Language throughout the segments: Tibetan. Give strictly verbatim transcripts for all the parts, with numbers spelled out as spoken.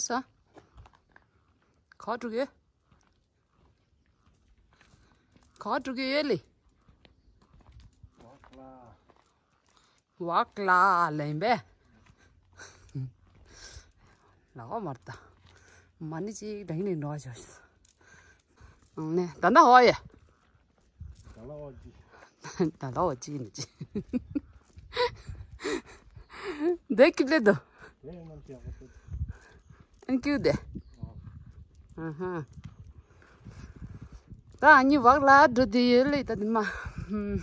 ས། ག་འགྲོ་གི། ག་འགྲོ་གི་ཡོད་ལེ། ཝག་ལ་ལེན་པས། ལ་གོ་མར་ད། མ་ཎི་ཅིག་དྲང་ནས་འགྲོ་བ་ཞོག་ནས་ད་ད་ཧོ་ཡ། ད་ལ་བ་ཅི། ད་ལ་བ་ཅི་ནི་ཅི། འདི་ཀི་ལེ་དོ། དེ་ཡང་ནམ་ཅི་ཡག་པོ་ཐེངས་ཀྱུ་དེ། ཨ་ཧ། ད་ཨ་ནི་ཝག་ལ་འགྲོ་དེ་ཡོད་ལེ་ད་དེ་མ། ཧུམ།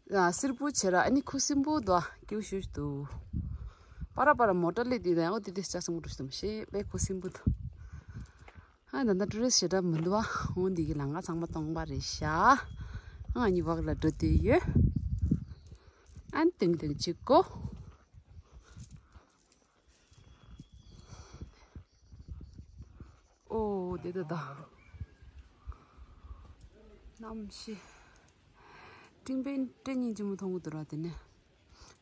ཨ། སིར་པུ་ཆེ་ར་ཨ་ནི་ཁུ་སིམ་པུ་དོ་ཀྱུ་ཤུ་ཤུ་དུ། པ་ར་པ་ར་མོ་ཊ་ལེ་དེ་དང་ཨོ་དེ་དེ་ཅག་སིམ་པུ་འགྲོ་སྟོམ་ཤེས་པའི་ཁུ་སིམ་པུ་དོ། ཨ་ད་ད་ཊུ་རི་སི་ཊི་ཞེ་དྲག་མི་འདུག་བ། འོ་འདི་གི་ལམ་ཁ་ཚང་མ་སྟོང་པ་རེད་ཤག་ཨ་ནི་ཝག་ལ་འགྲོ་དེ་ཡོད། ཨན་ཏིང་ཏིང་གཅིག་གོ། ཨོ་དེ་ད་ད། གནམ་གཤིས། སྤྲིན་པའི་སྐད་སྙན་ཆེན་མོ་མཐོང་གི་འདུག་ར་དེ་ནས།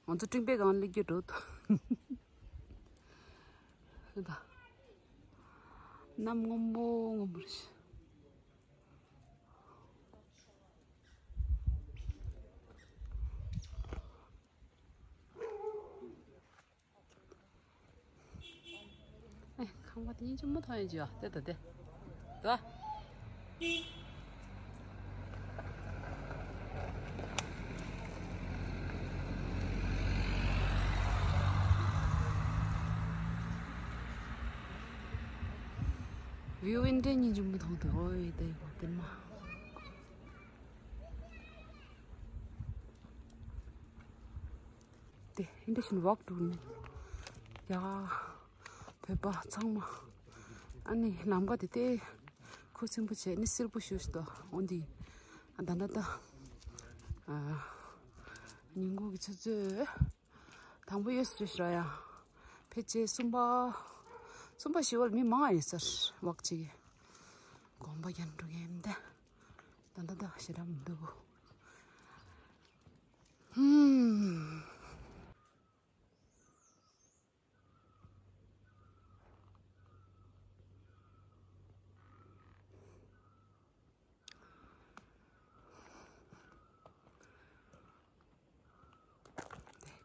ང་ཚོ་སྤྲིན་པའི་སྒང་སླེབས་རྒྱུ་འགྲོ་འདུག་ད། གནམ་སྔོན་པོ་སྔོན་པོ་རེད། ཨེ། ཁང་པ་དེ་ཡིན་གཅིག་མོ་མཐོང་ཡོད་ཅིག་ཡ་དེ་ད་དེ། ད། བིའུ་ཨིན་དྲན་སྙིང་རྗེ་མོ་མཐོང་འདུག་ཨོ་ཡེ་དེ་ཡོད་དེ་མ། དེ་ཨིན་དྲན་ཤིན་ཝག་ཏུ་ནི། ཡ། བོད་པ་ཚང་མ། ཨ་ནི་ལམ་ཁ་དེ་དེ། ཁུ་སིམ་པོ་བྱས་ནི་སིར་པོ་ཞུ་ཞུ་དོ་འོ་འདི། ཨ་ད་ད་ད། ཨ། ཉིན་གུང་གི་ཆུ་ཚོད། དང་པོ་ཡོད་ཟེར་ཞུ་ར་ཡ། ཕལ་ཆེར་གསུམ་པ། གསུམ་པ་བཞི་བར་མི་མང་ཡོད་ས་རེད་ཝག་ཅིག་གི། དགོན་པ་རྒྱན་དྲུག་གི་ཨེམ་དེ། ད་ད་ད་ཞེ་དྲག་མི་འདུག་ཧུམ།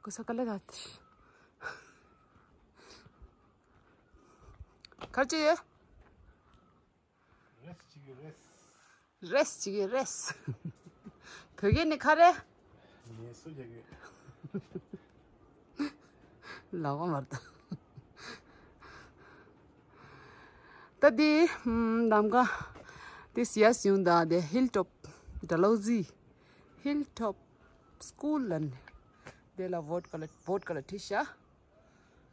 ཀུ་ས་ཀ་ལེ་ད་ཏི། ག་ཅི་ཡོད། རེས་ཅིག་རེས། རེས་ཅིག་རེས། བོད་སྐད་ནི་ག་རེ། ངལ་གསོ་རྒྱག་གི། ལ་གོ་མར་ད། ད་དེ་ལམ་ཁ་དེ་སི་ཡ་སི་ཡོང་ད་དེ་ཧིལ་ཊོབ་ཌལ་ཧོ་ཟི། ཧིལ་ཊོབ་སི་ཀུལ་ལ་ནི། དེ་ལ་བོཊ་ཀ་ལ་བོཊ་ཀ་ལ་ཁྲིད་ཤག་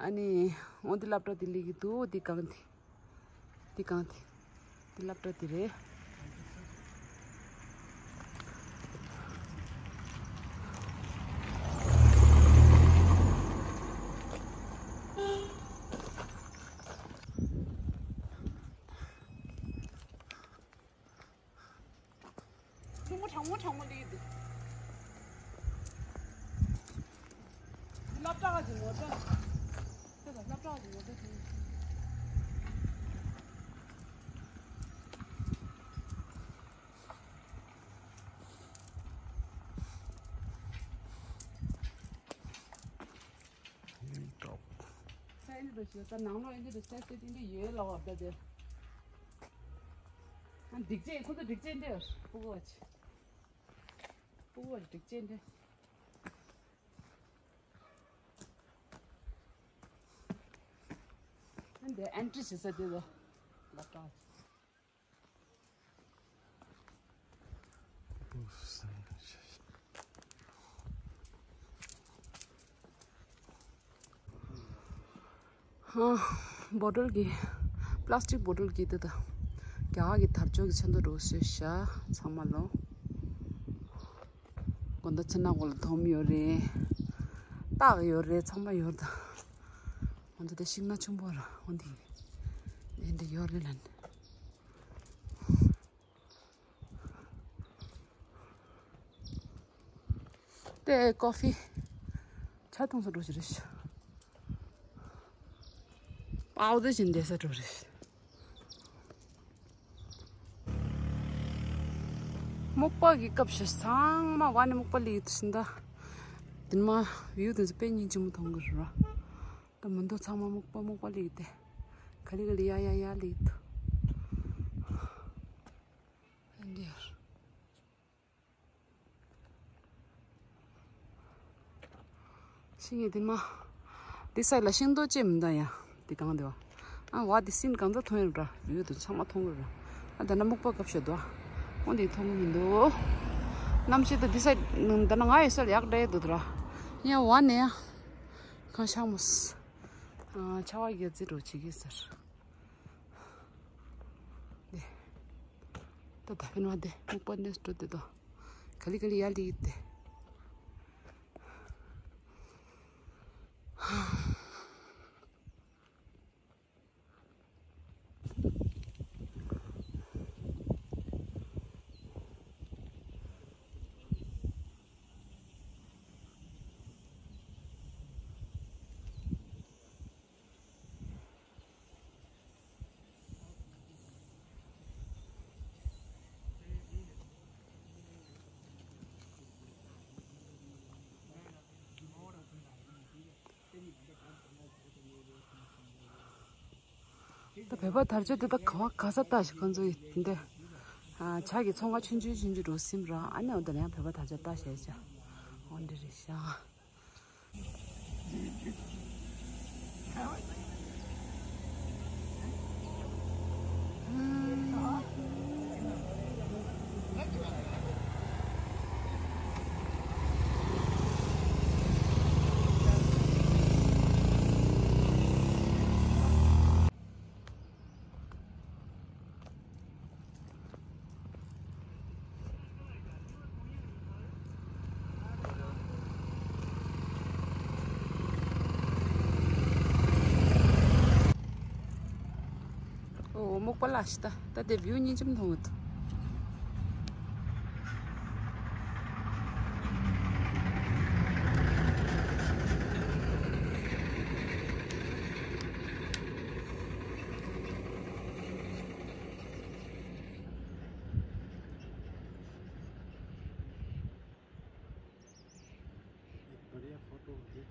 ཨ་ནི། འོ་འདི་སློབ་གྲྭ་འདི་སླེབས་ཀྱི་འདུག་འདི་གང་འདི། འདི་གང་འདི། འདི་སློབ་གྲྭ་འདི་རེད། ཆུང་ངུ་གྲང་མོ་གྲང་མོ་ལི་འདུག་སློབ་གྲྭ་གི་ངོ་སྤྲོད། དེ་ལ་སློབ་གྲྭ་གི་ངོ་སྤྲོད་དེ། ས་ཡིན་འགྲོ་ཞིག་ད་ནང་ལོགས་ཡིན་འདི་ས་སྟེ་འདི་ཡོད་ལ་བ་ད་དེ། ཨ་འགྲིག་ཅན་ཁོ་ཚོ་འགྲིག་ཅན་འདི་སྤུ་གུ་བ་ཆེ། སྤུ་གུ་བ་འགྲིག་ཅན་འདི། ཨ་འདི་ཨན་ཊི་བྱེད་ས་དེ་ལ་ལབ་དང་། ཨ། བོ་ཊལ་གྱི། པ་ལ་སི་ཊིག་བོ་ཊལ་གྱི་དེ་དང་། རྒྱ་གར་གྱི་དར་ལྕོག་གི་ཆེན་པོ་འདྲ་བོ་བཟོས་ཤག་ཚང་མ་ལོ། དགོང་དག་ཚེ་ནག་གོ་ལ་དོམ་ཡོད་རེད། སྟག་ཡོད་རེད་ཚང་མ་ཡོད་ད། དགོང་དག་དེ་ཤིང་ནགས་ཆེན་པོ་ར་འོ་འདི། དེ་འདྲ་ཡོད་རེད་ལན། དེ་ཀོ་ཕི། ཆ་འཐུང་ས་འགྲོ་ཞིག་རེད་ཤག་པའོ་དེ་བཞིན་བསྡད་ས་འགྲོ་རེད། སྨུག་པ་གི་སྐབས་ཤིག་ཚང་མ་བ་ནི་སྨུག་པ་ལི་ཡིད་ཤིན་ད། དེ་མ་བིའུ་དེ་ཚོ་དཔེ་སྙིང་རྗེ་མོ་མཐོང་གི་རེད་ར། ད་མི་འདུག་ཚང་མ་སྨུག་པ་སྨུག་པ་ལི་ཡིད་དེ། ག་ལི་ག་ལི་ཡ་ཡ་ཡ་ལི་ཡིད། འདི་ཡར། ཤིང་ངེ་དེ་མ། དེ་སའི་ལ་ཤིང་ཏོག་ཅེས་མི་འདའ་ཡ། དེ་གང་དེ་བ། ཨ་བ་དེ་སིན་གང་ཚ་མཐོང་ཡོད་ར། ཡོད་དུ་ཚང་མ་མཐོང་གི་ར། ཨ་ད་ན་སྨུག་པ་སྐབས་ཤོད་དོ། འོན་དེ་མཐོང་གི་མི་འདུག་གནམ་གཤིས་ད་དེ་སའི་ད་ན་ང་ཡོད་སར་ཡག་འདྲ་ཡོད་དུ་ར། ཡ་བ་ནས་ཡ། གང་ཤག་མོ། ཨ་ཆ་བ་གི་རྫི་རོ་བྱེད་ཀྱི་ཟེར། ནས། ད་ད་ཕན་བ་དེ་སྨུག་པ་ནས་འགྲོ་དེ་དོ། ག་ལི་ག་ལི་ཡ་ལི་ཡིད་དེ། ད་བོད་པ་དར་ལྕོག་དེ་ད་ག་བ་ག་ས་ལྟ་ཞིག་ཁོང་ཚོ་ཡི་འདི། ཨ་ཆ་གི་ཚོང་ཁང་ཆུང་ཆུང་ཆུང་ཆུང་འགྲོ་སིམ་ར་ཨ་ནི་འོ་ད་ནས་བོད་པ་དར་ལྕོག་ལྟ་ཞེས་བྱ། འོ་འདི་རེད་ཤག་ཨོ་སྨུག་པ་ལ་ཤི་ད་ད་དེ་བིའུ་སྙིང་རྗེ་མཐོང་གི་འདུག बढ़िया फोटो होती।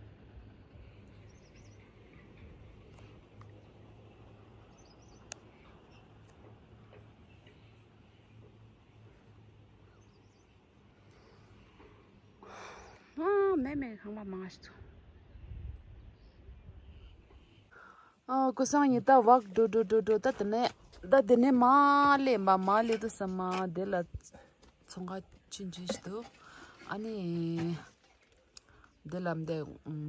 ཨ་མེ་མེ་ཁང་པ་མང་ཞིག་ཚོ། ཨ་ཀུ་སང་ཡི་ད་བག་འགྲོ་འགྲོ་འགྲོ་འགྲོ་ད་དེ་ནས་ད་དེ་ནས་མ་ལས་མ་མ་ལས་དུ་ས་མ་དེ་ལ་ཚོང་ཁ་ཆུན་ཆུན་ཞིག་འདུག་ཨ་ནི། འདི་ལམ་དེ་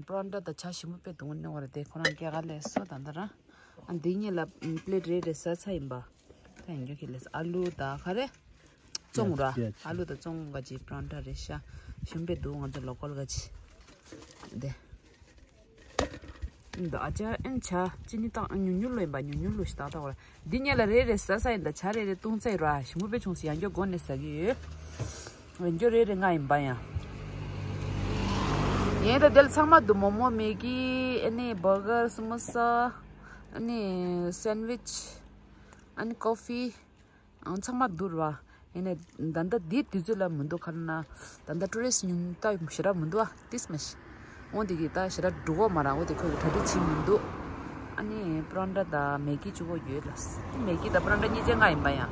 པྲོན་ཊ་དང་ཇ་ཞིམ་པོ་དཔེ་འདུག་ནི་བ་རེད་དེ་ཁོ་རང་སྐྱེ་ག་ལས་སོ་ད་འདི་ར། ཨ་འདི་གཉིས་ལ་པི་ལེ་ཊི་རེ་རེ་ཟ་ཚ་ཡིན་པ། ད་ཡིན་རྒྱུ་ཁྱེད་ལས་ཨ་ལུ་ད་ག་རེ། བཙོང་ར། ཡ་ཡ། ཨ་ལུ་ད་བཙོང་ག་ཅི་པྲོན་ཊ་རེ་ཤ། ཞིམ་པོ་དཔེ་འདུག་ང་ཚོ་ལོ་ཀལ་ག་ཅི། འདི། འདི་ཨ་ཅག་ཨན་ཇ་ཅི་ནི་བཏང་ཉུ་ཉུ་ལོ་ཡིན་པ་ཉུ་ཉུ་ལོ་ཞིག་བཏང་བཏང་བ་ར། འདི་གཉིས་ལ་རེ་རེ་ཟ་ས་ཡིན་ད་ཇ་རེ་རེ་བཏུང་ཚ་ཡིན་ར་ཞིམ་པོ་དཔེ་བྱུང་སི་ཡང་སྐྱོ་དགོ་ནས་ཟ་གི་ཡོད། ཡང་སྐྱོ་རེ་རེ་ང་ཡིན་པ་ཡང་། ཡིན་ད་དེ་ལ་ཚང་མ་འདུག་མོག་མོག་མེ་གི་ཨ་ནི་བར་གར་སི་མོ་ས། ཨ་ནི་སན་ཝིཆ། ཨ་ནི་ཀོ་ཕི། ཨང་ཚང་མ་འདུག་ར། ཡིན་ནའི་ད་ལྟ་འདི་དུས་ཚོད་ལ་མི་འདུག་ག་ན། ད་ལྟ་ཊུ་རི་སི་ཉུང་ད་ཞེ་དྲག་མི་འདུག་ཨ་ཏིས་མ་ཤི། འོ་འདི་གི་ད་ཞེ་དྲག་འགྲོ་གོ་མ་ར་འོ་དེ་ཁོས་གྲ་སྒྲིག་བྱེད་མི་འདུག་ཨ་ནི་པྲོན་ཊ་དང་མེ་གི་བཅུ་གོ་ཡོད་ལ། མེ་གི་དང་པྲོན་ཊ་གཉིས་ཆ་ང་ཡིན་པ་ཡང་།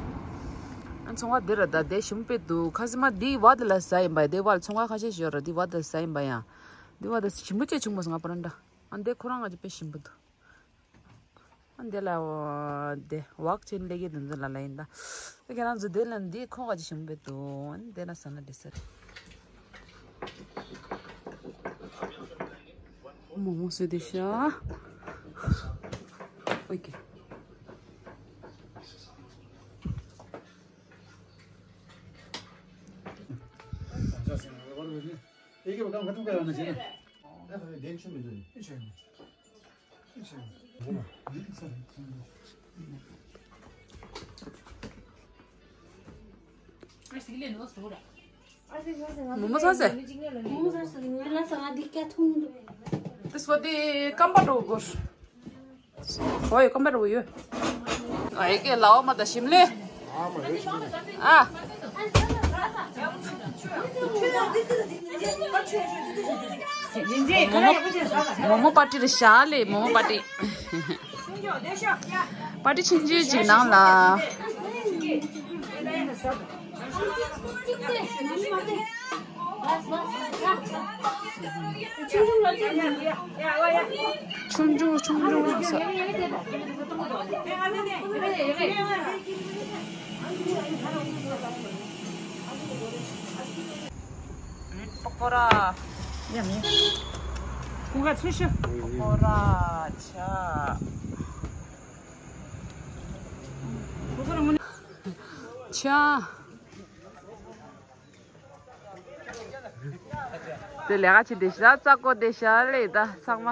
ཨ་ཚོང་ཁང་འདི་ར་ད་དེ་ཞིམ་པོ་དཔེ་འདུག་ཁ་སི་མ་འདི་བ་དེ་ལ་ཟ་ཡིན་པ་དེ་བ་ལ་ཚོང་ཁང་ཁ་ཤས་ཤིག་ཡོད་ར་འདི་བ་དེ་ལ་ཟ་ཡིན་པ་ཡང་། འདི་བ་དེ་ཞིམ་པོ་ཅིག་བྱུང་མ་སོང་ང་པྲོན་ཊ། ཨ་འདི་ཁོ་རང་ང་ཅི་དཔེ་ཞིམ་པོ་འདུག་འདི་ལ་འོ་འདི་ཝག་ཆེན་ལེ་གེ་འདི་ཚོ་ལ་ལ་ཡིན་ད། ད་ཁྱེད་རང་ཚོ་འདི་ལ་འདི་ཁོ་ག་ཅི་ཞིམ་པོ་འདུག་འདི་ན་ས་ན་འདི་ཟེར། མོག་མོག་བཟོས་ཏེ་ཤ། ཨོ་ཀེ། མོ་མོ་ཟ་ཟེ། མོ་མོ་ཟ་ཟེ། ང་ལ་ཟ་ང་འདི་སྐྱ་ཐུང་འདུག་དེ་སོ་དེ་སྐམ་པ་འགྲོ་དགོས། ཨོ་ཡོད་ཀམ་པར་ཡོད། ཨ་ཡི་གེ་ལའོ་མ་ད་ཞིམ་ལེ། ཨ། མོ་མོ་པ་ཏི་རེད་ཤག་ལེ། མོ་མོ་པ་ཏི། པ་ཏི་ཆུང་ཆུང་ཅིག་ནང་ལ། ཆུང་ཆུང་ཆུང་ཆུང་ས། པ་ཀོ་ར། ཡ་མེ། ཁོང་ག་ཚོད་ཤི། པ་ཀོ་ར་ཆ། ཆ། དེ་ལས་ཀ་བྱེད་བསྡད་ཤག་རྩ་བཀོད་བསྡད་ཤག་ལེ། ད་ཚང་མ་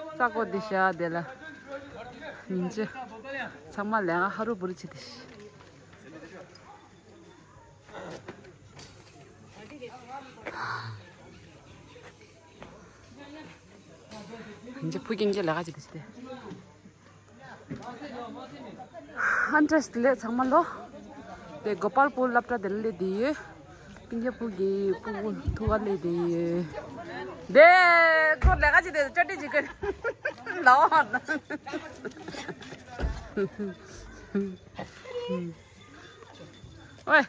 རྩ་བཀོད་བསྡད་ཤག་དེ་ལ་ཉིན་བྱེད་ཚང་མ་ལས་ཀ་ཧ་རུ་བུ་རུ་བྱེད་བསྡད་ཤག་ཉིན་བྱེད་ཕུ་རྒྱན་གྱི་ལས་ཀ་བྱེད་བསྡད་ཤག་དེ། ཧན་ཏྲེས་ལས་ཚང་མ་ལོ། དེ་གོ་པལ་པུར་སློབ་གྲྭ་དེ་ལ་སླེབས་བསྡད་ཡོད། སྤུན་ཀྱག་ཕུ་གི་ཕུ་གུ་ཐུག་ག་སླེབས་བསྡད་ཡོད། དེ་ཁོ་ལས་ཀ་བྱེད་དེ་ཅོ་ཏི་ཅིག་གི་ལའོ། ཨོའི།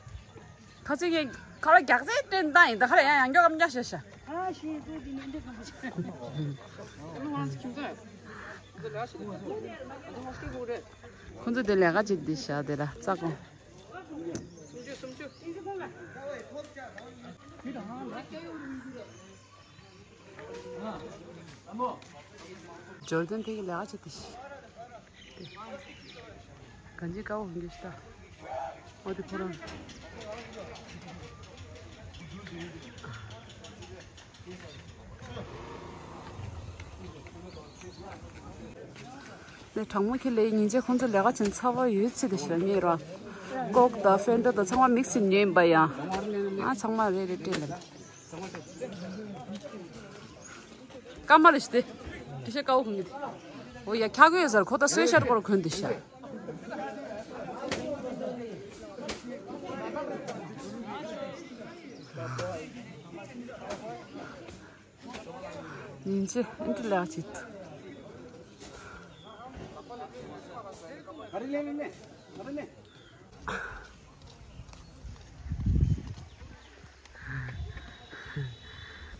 ཁ་ཚིག་གི་ཁ་ལ་རྒྱག་རྩལ་སྤྲད་བཏང་ཡིན་ད། ཁ་ལ་ཡང་ཡང་མགྱོགས་ཀམ་རྒྱག་ཤ་ཤ། ཁོང་ཚོ་དེ་ལས་ཀ་བྱེད་དེ་ཤ་དེ་ལ་རྩ་དགོངས། འབྱོར་ལྡན་ཕ་གི་ལས་ཀ་བྱེད་དེ་ཤི། གང་ཅི་དཀའ་བོ་འགྱོད་ཤི་ད། འོ་དེ་ཁོ་རང་། ནས་དྲང་མོ་ཁྱེད་ལས་ཉིན་རྗེས་ཁོང་ཚོ་ལས་ཀ་བྱེད་ཚར་བ་ཡོད་ཚེ་དེ་ཤི་ལ་ངེས་ར། ཀོག་དང་ཧྥེན་ཏོ་དང་ཚང་མ་དམིགས་བསལ་ཉོས་ཡིན་པ་ཡང་། ཨ་ཚང་མ་རེ་རེ་སྤྲད་ལ། སྐར་མ་རེ་ཞིག་སྟེ། དེ་ཤ་དཀའ་བོ་གོན་གི་འདུག་འོ་ཡ་ཁྱག་གོས་ཟེར་ཁོ་ད་སོས་ཤར་སྐོར་གོན་འདུག་ཤ། ཉིན་བྱེད་ཨེ་འདྲ་ལས་ཀ་བྱེད་འདུག་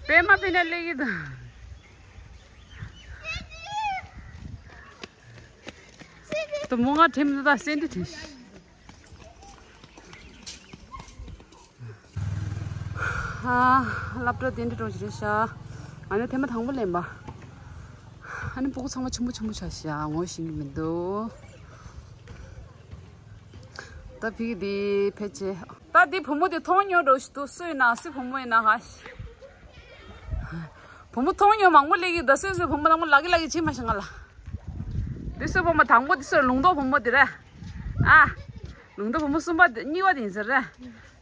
པད་མ་པད་ན་སླེབས་ཀྱི་འདུག་ད་མོ་ང་ཁྲིམས་ད་སེན་ཏི་ཁྲིམས། ཨ། སློབ་གྲྭ་དེ་འདྲ་འགྲོ་གི་རེད་ཤག་ཨ་ནི་ཐེངས་མ་དང་པོ་ལེན་པ། ཨ་ནི་སྤུ་གུ་ཚང་མ་ཆུང་པོ་ཆུང་པོ་ཆགས་ཤག་ངོ་ཤེས་ཀྱི་མི་འདུག་ད་ཕི་གི་དེ་ཕལ་ཆེར། ད་དེ་བུ་མོ་དེ་མཐོང་མྱོང་འགྲོ་ཞིག་འདུག་སུ་ཡིན་ན་སུའི་བུ་མོ་ཡིན་ན་ཧ། བུ་མོ་མཐོང་མྱོང་མང་པོ་སླེབས་ཀྱི་འདུག་སུས་སུས་བུ་མོ་དང་པོ་ལག་གི་ལག་གི་ཕྱིན་མ་ཤེས་ང་ལ། འདི་སུས་བུ་མོ་དང་པོ་འདི་སུས་ལུང་རྟོགས་བུ་མོ་འདི་རེད། ཨ། ལུང་རྟོགས་བུ་མོ་གསུམ་པ་འདི་གཉིས་པ་འདི་ཡིན་ཟེར་རེད།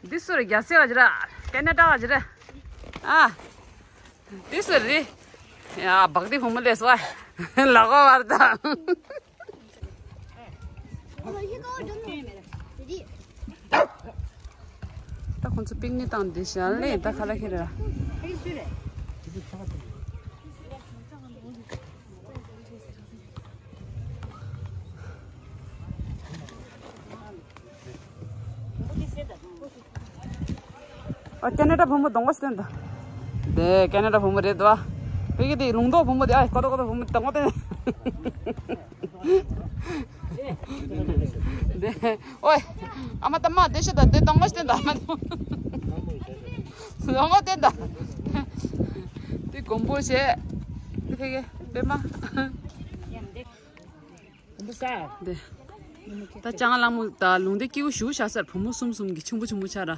འདི་སུས་རྒྱ་སེ་བ་ཅི་རེད། ཀེ་ན་ཌ་བ་ཅི་རེད། ཨ། འདི་སུས་རེད། ཡ་བག་འདི་བུ་མོ་ལས་སོ། ལག་པ་བར་དང་། ད་ཁོང་ཚོ་པིག་ནི་བཏང་འདི་ཤ་ལེ་ད་ཁ་ལ་ཁེ་ར། ཨ་ཀེ་ན་ཌ་བུ་མོ་གདོང་པ་སྟོན་ད། དེ་ཀེ་ན་ཌ་བུ་མོ་རེད་དོ། ཕ་གི་དེ་ལུང་རྟོགས་བུ་མོ་དེ་ཨ་ཀོ་ཏོ་ཀོ་ཏོ་བུ་མོ་གདོང་པ་སྟོན། དེ་ཨོའི། ཨ་མ་ད་མ་དེ་ཤོད་ད་དེ་གདོང་པ་སྟོན་ད་ཨ་མ་དེ། གདོང་པ་སྟོན་ད། དེ་གོམ་པོ་བྱས། དེ་ཕ་གི་པད་མ། འདི་ས། འདི། ད་ལྕང་ལ་མོ་ད་ལུང་འདི་སྐྱིད་པོ་ཞུ་བྱ་སར་བུ་མོ་གསུམ་གསུམ་གྱི་ཆུང་པོ་ཆུང་པོ་ཆགས་ར།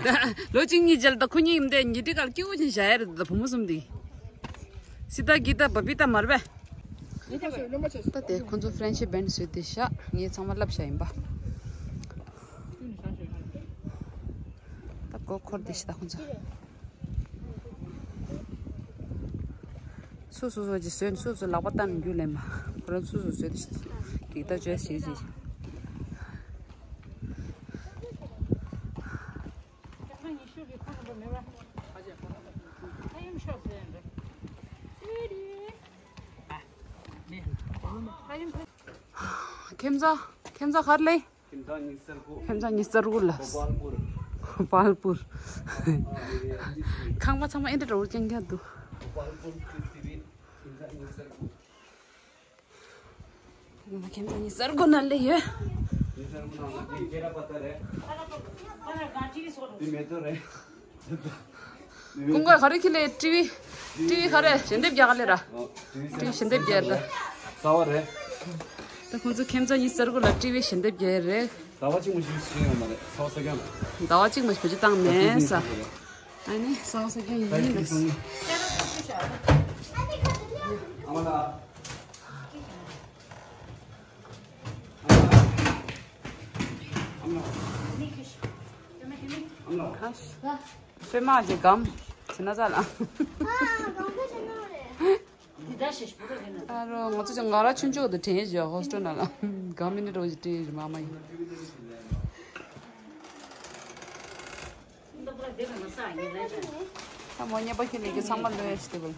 ད་ལོ་གཅིག་གཉིས་རྗེས་ལ་ད་ཁོ་གཉིས་ཡིན་དེ་ཉི་ཁྲི་གར་སྐྱིད་པོ་ཅིག་བྱ་ཡ་རེད་ད་བུ་མོ་གསུམ་འདི། སི་ཏ་གི་ཏ་བ་བི་ཏ་མར་བས། ད་དེ་ཁོ་ཚོ་ཧྥ་རེན་ཆི་བན་བཟོས་ཏེ་བཞག་ངས་ཚང་མ་བསླབ་བྱ་ཡིན་པ། ད་མགོ་འཁོར་ཏེ་ཤི་ད་ཁོ་ཚོ། སོ་སོ་སོ་ཅིག་བཟོས་ནས་སོ་སོ་ལག་པ་བཏང་ནས་རྒྱུ་ལེན་པ། ཁོ་རང་སོ་སོ་བཟོས་ཏེ་གེག་ད་བཅོས་ཤིག་ཅིག་ཁྱིམ་ཚང་། ཁྱིམ་ཚང་ག་རེ་ལབ། ཁྱིམ་ཚང་ཉི་ཤུ་རྩ་དགུ། ཁྱིམ་ཚང་ཉི་ཤུ་རྩ་དགུ་ལ། གོ་པལ་པུར། གོ་པལ་པུར། ཁང་པ་ཚང་མ་ཨེ་འདྲ་འདྲ་བོ་རྐྱང་རྐྱང་འདུག་གོ་པལ་པུར་ཁྲི་སི་བི། ཁྱིམ་ཚང་ཉི་ཤུ་རྩ་དགུ། ཁྱིམ་ཚང་ཉི་ཤུ་རྩ་དགུ་ནང་ལ་ཡོད། ཉི་ཤུ་རྩ་དགུ་ནང་ལ་འདི་སྐེ་ར་པ་ཏ་རེད། འདི་མེ་ཏོག་རེད། ཁོང་ག་ག་རེ་ཁྱེར་ལེ། ཊི་བི། ཊི་བི་ག་རེ་ཞལ་འདེབས་རྒྱག་ག་ལེ་ར། ཨོ། ཊི་བི་ཞལ་འདེབས་རྒྱག་རེད། གསར་བ་རེད། ད་ཁོང་ཚོ་ཁྱིམ་ཚང་ཉི་ཤུ་རྩ་དགུ་ལ་ཊི་བི་ཞལ་འདེབས་རྒྱག་རེད། ཟླ་བ་གཅིག་མ་ཞིག་ཡོད་མ་རེད། གསར་བ་གསར་རྐྱང་རེད། ཟླ་བ་གཅིག་མ་ཞིག་བེད་སྤྱོད་བཏང་མེད་ས། ཨ་ནི་གསར་བ་གསར་རྐྱང་ཡིན་ནི་ས། ཨ་མ་ལགས། ཨ་མ་ལགས། ཨ་མ་ལགས། ཨ་ཤ། ཧྥེ་མ་ཇེ་གམ། ཇེ་ན་ཙ་ལ། ཨ་རོ། ང་ཚོ་ཅང་ང་ར་ཆུང་ཆུང་དུ་དྲན་བཞག་ཧོ་སི་ཊེལ་ནང་ལ། གམ་མི་ནི་རོ་ཇི་ཏྲེ་རི་མ་མ་ཡིན། ད་མོ་ཉེ་པ་ཁྱེད་ལས་ཀྱི་ཚང་མ་ལོས་ཤི་ཏེ་བུ།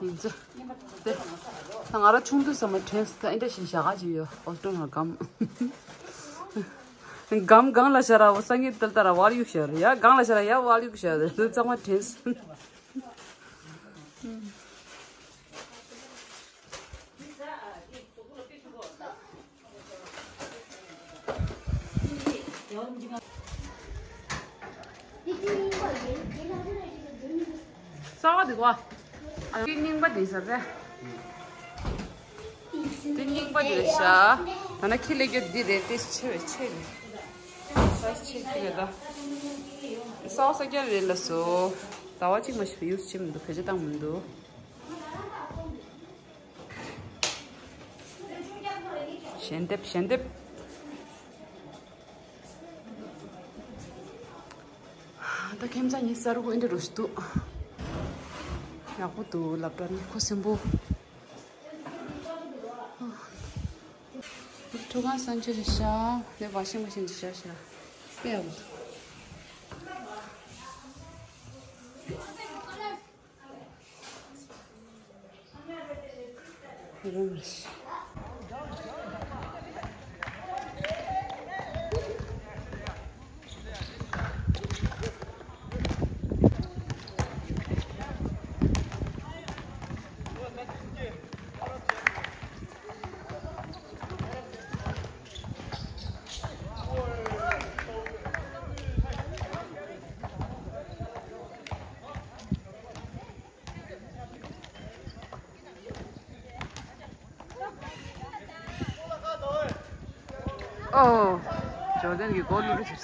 ཡིན་ཙི། དེ། ད་ང་ར་ཆུང་དུས་ཙམ་མ་དྲན་སོང་། ད་ཨེ་འདྲ་ཞིག་བཞག་ག་ཅིག་ཡོད། ཧོ་སི་ཊེལ་ནང་གམ། གམ་གང་ལ་ཤར་ར་བ་སང་གི་ཏལ་ཏ་ར་བར་ཡུག་ཤར་ཡ། གང་ལ་ཤར་ར་ཡ་བར་ཡུག་ཤར་ར་ཚང་མ་དྲན་སོང་། གསར་བ་འདུག་བ། ཨ་ནི་རྙིང་པ་འདི་ཟེར་རེད། འདི་རྙིང་པ་འདི་རེད་ཤག་ད་ནི་ཁྱི་ལས་རྒྱུ་འདི་རེད། དེ་ཆེ་བའི་ཆེ་རེད། ས་ཆེ་ཁྱི་རེད་ད། གསར་བ་གསར་རྐྱང་རེད་ལ་སོ། ཟླ་བ་གཅིག་མ་ཞིག་ཡུས་ཕྱིན་མི་འདུག་བེད་སྤྱོད་བཏང་མི་འདུག་ཞལ་འདེབས། ཞལ་འདེབས། ད་ཁྱིམ་ཚང་ཉི་ཤུ་རྩ་དགུ་ཨེ་འདྲ་རུ་ཞིག་འདུག་ཡག་པོ་འདུག་སློབ་གྲྭ་ནི་ཁུ་སིམ་པོ། ཁྲུ་གང་སང་ཆེ་རེད་ཤག་ནས་བ་ཤིང་མ་ཤིང་ཅི་ཤག་ཤག་དཔེ་ཡག་པོ་འདུག་ཨོ། ཇོར་ཌན་གྱི་གོ་ལུ་རི་ཟེར།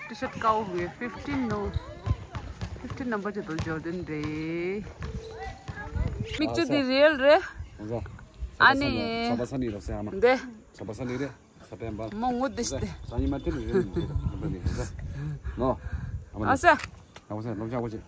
ཊི་ཤར་ཊི་དཀར་པོ་གི་ཕིཕ་ཊིན་ནོ། ཕིཕ་ཊིན་ནམ་བར་གྱི་དོ་ཇོར་ཌན་རེད། མིག་ཆུ་དེ་རེལ་རེད། ཨ་ནི། ས་པ་ས་ནི་རོ་སེ་ཨ་མ། འདི། ས་པ་ས་ནི་རེད། ས་པ་ཡམ་པ། མོ་ངུ་དེ་ཤི་སྟེ། ས་ནི་མ་ཐེ་ནི་རེད་ནོ། ཨ་ས། ཨ་ས། ལོ་ཆག་པོ་ཆེ།